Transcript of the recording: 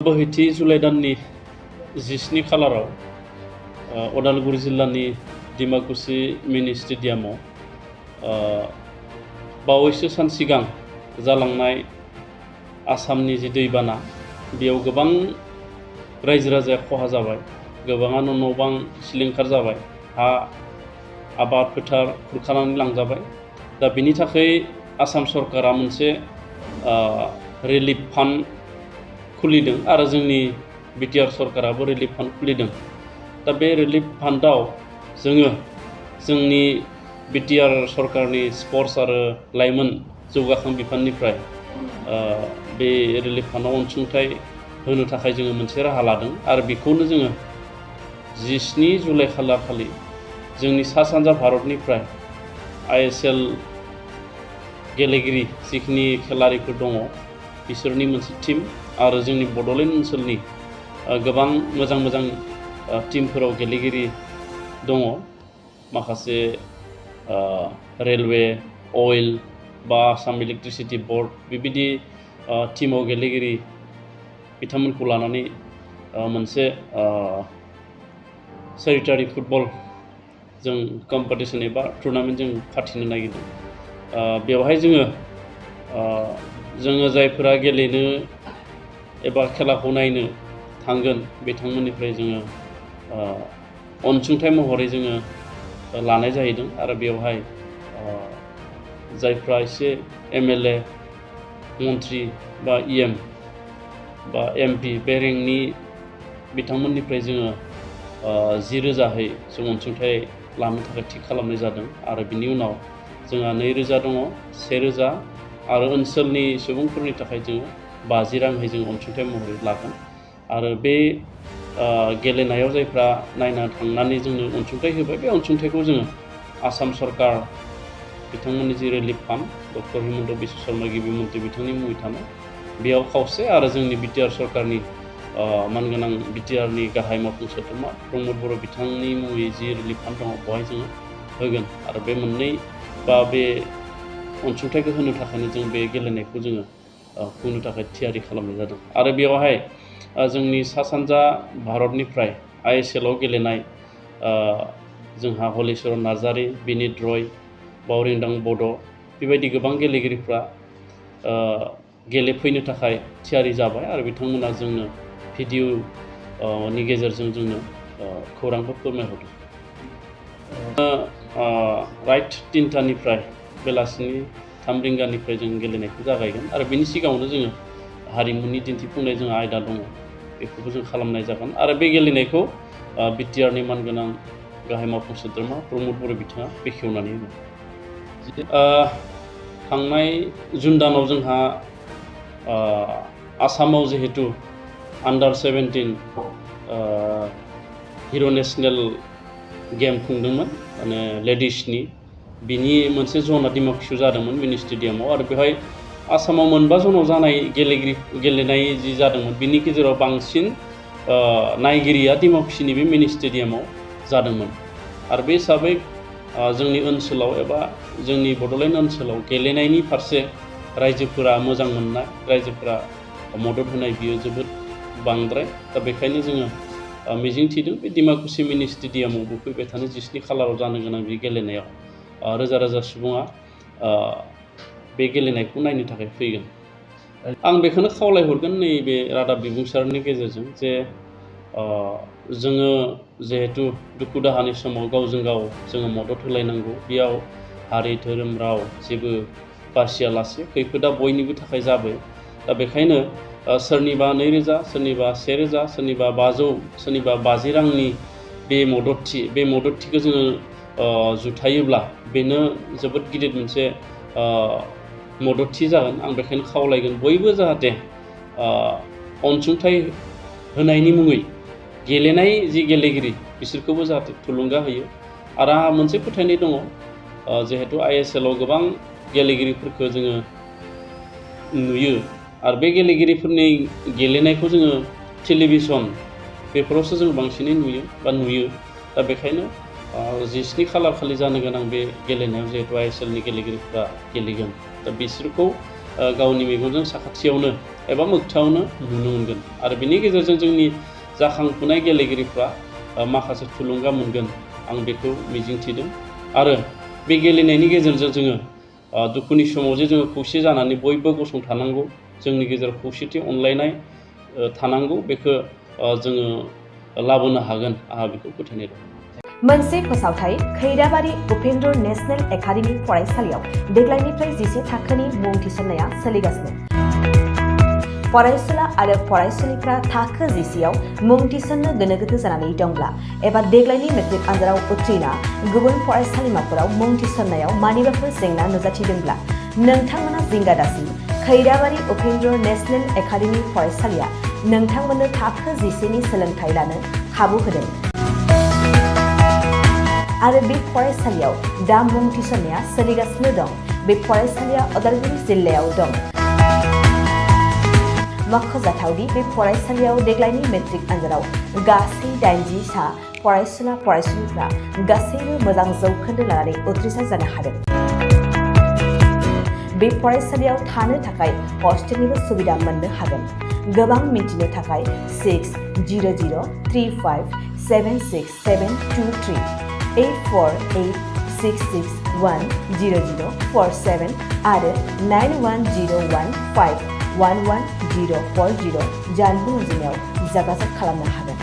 बोहैथि July दाननि 17 खालाराव उदालगुरि जिल्लानि डिमाकुसि मिनि स्टेडियामाव बावैसो सान सिगां जालांनाय आसामनि जि दैबाना बेयाव गोबां रायजो राजाया खहा जाबाय, गोबाङानो न' बां सिलिंखार जाबाय, हा आबाद फोथार खुरखानानै लांजाबाय। दा बिनि थाखाय आसाम सरकारा मोनसे रिलिफ फान्ड खुलिदों आरो जोंनि बिटिआर सरकाराबो रिलिफ फान्ड खुलिदों। दा बे रिलिफ फान्डआव जोङो जोंनि बिटिआर सरकारनि स्पर्ट्स आरो लाइमोन जौगाखां बिफाननिफ्राय बे रिलिफ फान्डआव अनसुंथाइ होनो थाखाय जोङो मोनसे राहा लादों आरो बेखौनो जोङो 17 जुलाइ खालारखालि जोंनि सा सानजा भारतनिफ्राय ISL गेलेगिरि जिखिनि खेलारिफोर दङ बिसोरनि मोनसे टीम आरो जोंनि बड'लेण्ड ओनसोलनि गोबां मोजां मोजां टीमफोराव गेलेगिरि दङ, माखासे रेलवे, अइल बा आसाम इलेक्ट्रिसिटि बोर्ड बेबायदि टीमाव गेलेगिरि बिथांमोनखौ लानानै मोनसे चेरिटारि फुटबल जों कम्पिटिशन एबा टुर्नामेन्ट जों फाथिनो नागिरदों। बेवहाय जोङो जायफोरा गेलेनो एबा खेलाखौ नायनो थांगोन बिथांमोननिफ्राय जोङो अनसुंथाइ महरै जोङो लानाय जाहैदों आरो बेवहाय जायफ्रा एसे MLA, मन्त्रि बा EM बा MP बे रेंकनि बिथांमोननिफ्राय जोङो 10,000 जों अनसुंथाइ लानो थाखाय थि खालामनाय जादों आरो बिनि उनाव जोंहा 2,000 दङ, 1,000 आरो ओनसोलनि सुबुंफोरनि थाखाय जोङो 50 राङै जों अनसुंथाइ महरै लागोन आरो बे गेलेनायाव जायफ्रा नायना थांनानै जोंनो अनसुंथाइ होबाय बे अनसुंथाइखौ जोङो आसाम सरकार बिथांमोननि जि relief fund doctor Himanta Biswa Sarma गिबि मन्त्रि बिथांनि मुङै थानाय बेयाव खावसे आरो जोंनि बिटिआर सरकारनि मानगोनां बिटिआरनि गाहाय मावफुं सोद्रोमा प्रमद बर' बिथांनि मुङै जि रिलिफ फान्ड दङ बेवहाय जोङो होगोन आरो बे मोननै बा बे अनसुंथाइखौ होनो थाखायनो जों बे गेलेनायखौ जोङो खुंनो थाखाय थियारि खालामनाय जादों आरो बेवहाय जोंनि सा सानजा भारतनिफ्राय ISL आव गेलेनाय जोंहा हलिचरन नार्जारि, बिनित रय, बावरिंदां बड' बेबायदि गोबां गेलेगिरिफ्रा गेलेफैनो थाखाय थियारि जाबाय आरो बिथांमोना जोंनो भिडिअनि गेजेरजों जोंनो खौरांखौ फोरमायहरदों। राइट 3टानिफ्राय बेलासिनि 3 रिंगानिफ्राय जों गेलेनायखौ जागायगोन आरो बिनि सिगाङावनो जोङो हारिमुनि दिन्थिफुंनाय जोंहा आयदा दङ बेखौबो जों खालामनाय जागोन आरो बे गेलेनायखौ बिटिआरनि मानगोनां गाहाय मावफुं सोद्रोमा प्रमद बर' बिथाङा बेखेवनानै होगोन। थांनाय जुन दानाव जोंहा आसामाव जिहेतु आन्डार 17 हिर' नेसनेल गेम खुंदोंमोन माने लेडिसनि बिनि मोनसे ज'ना डिमाकुसियाव जादोंमोन मिनि स्टेडियामाव आरो बेवहाय आसामाव 9 जनाव जानाय गेलेनाय जि जादोंमोन बिनि गेजेराव बांसिन नायगिरिया डिमाकुसिनि बे मिनि स्टेडियामाव जादोंमोन आरो बे हिसाबै जोंनि ओनसोलाव एबा जोंनि बड'लेण्ड ओनसोलाव गेलेनायनि फारसे रायजोफोरा मोजां मोननाय, रायजोफोरा मदद होनाय बियो जोबोद बांद्राय। दा बेखायनो जोङो मिजिंथिदों बे डिमाकुसि मिनि स्टेडियामावबो फैबाय थानाय 17 खालाराव जानो गोनां बे गेलेनायाव रोजा रोजा सुबुङा बे गेलेनायखौ नायनो थाखाय फैगोन। आं बेखौनो खावलायहरगोन नैबे रादाब बिबुंसारनि गेजेरजों जे जोङो जिहेतु दुखु दाहानि समाव गावजों गाव जोङो मदद होलायनांगौ, बेयाव हारि धोरोम राव जेबो बासियालासे खैफोदा बयनिबो थाखाय जाबाय। दा बेखायनो सोरनिबा 2,000, सोरनिबा 1,000, सोरनिबा 500, सोरनिबा 50 रांनि बे मददथिखौ जोङो जुथायोब्ला बेनो जोबोद गिदिर मोनसे मददथि जागोन। आं बेखायनो खावलायगोन बयबो जाहाथे अनसुंथाइ होनायनि मुङै गेलेनाय जि गेलेगिरि बिसोरखौबो जाहाथे थुलुंगा होयो आरो आंहा मोनसे फोथायनाय दङ जिहेतु ISL आव गोबां गेलेगिरिफोरखौ जोङो नुयो आरो बे गेलेगिरिफोरनि गेलेनायखौ जोङो टेलिभिजन बेफोरावसो जों बांसिनै नुयो। दा बेखायनो 17 खालार खालि जानो गोनां बे गेलेनायाव जिहेतु ISL नि गेलेगिरिफ्रा गेलेगोन दा बिसोरखौ गावनि मेगनजों साखाथियावनो एबा मोगथाङावनो नुनो मोनगोन आरो बिनि गेजेरजों जोंनि जाखांफुनाय गेलेगिरिफ्रा माखासे थुलुंगा मोनगोन आं बेखौ मिजिंथिदों आरो बे गेलेनायनि गेजेरजों जोङो दुखुनि समाव जे जोङो खौसे जानानै बयबो गसंथानांगौ जोंनि गेजेराव खौसेथि अनलायनाय थानांगौ बेखौ जोङो लाबोनो हागोन आंहा बेखौ फोथायनाय दं। मोनसे फोसावथाय खैराबारि उपेन्द्र नेशनेल एकाडेमि फरायसालियाव देग्लायनिफ्राय 10 थाखोनि मुं थिसननाया सोलिगासिनो। फरायसुला आरो फरायसुलिफ्रा थाखो 10आव मुं थिसननो गोनो गोथो जानानै दंब्ला एबा देग्लायनि मेट्रिक आनजादाव उथ्रिना गुबुन फरायसालिमाफोराव मुं थिसननायाव मानिबाफोर जेंना नुजाथिदोंब्ला नोंथांमोना जिंगा दासि खैराबारि उपेन्द्र नेशनेल एकाडेमि फरायसालिया नोंथांमोननो थाखो 10नि सोलोंथाइ लानो खाबु होदों आरो बे फरायसालियाव दा मुं थिसननाया सोलिगासिनो दं। बे फरायसालिया उदालगुरि जिल्लायाव दं। मख'जाथावदि बे फरायसालियाव देग्लायनि मेट्रिक आनजादाव गासै 80 सा फरायसुला फरायसुलिफ्रा गासैबो मोजां जौखोन्दो लानानै उथ्रिसार जानो हादों। बे फरायसालियाव थानो थाखाय हस्टेलनिबो सुबिदा मोननो हागोन। गोबां मिन्थिनो थाखाय 6003576723 8486610047 आरो 9101511040 जानबुं अनजिमायाव जगाजग खालामनो हागोन।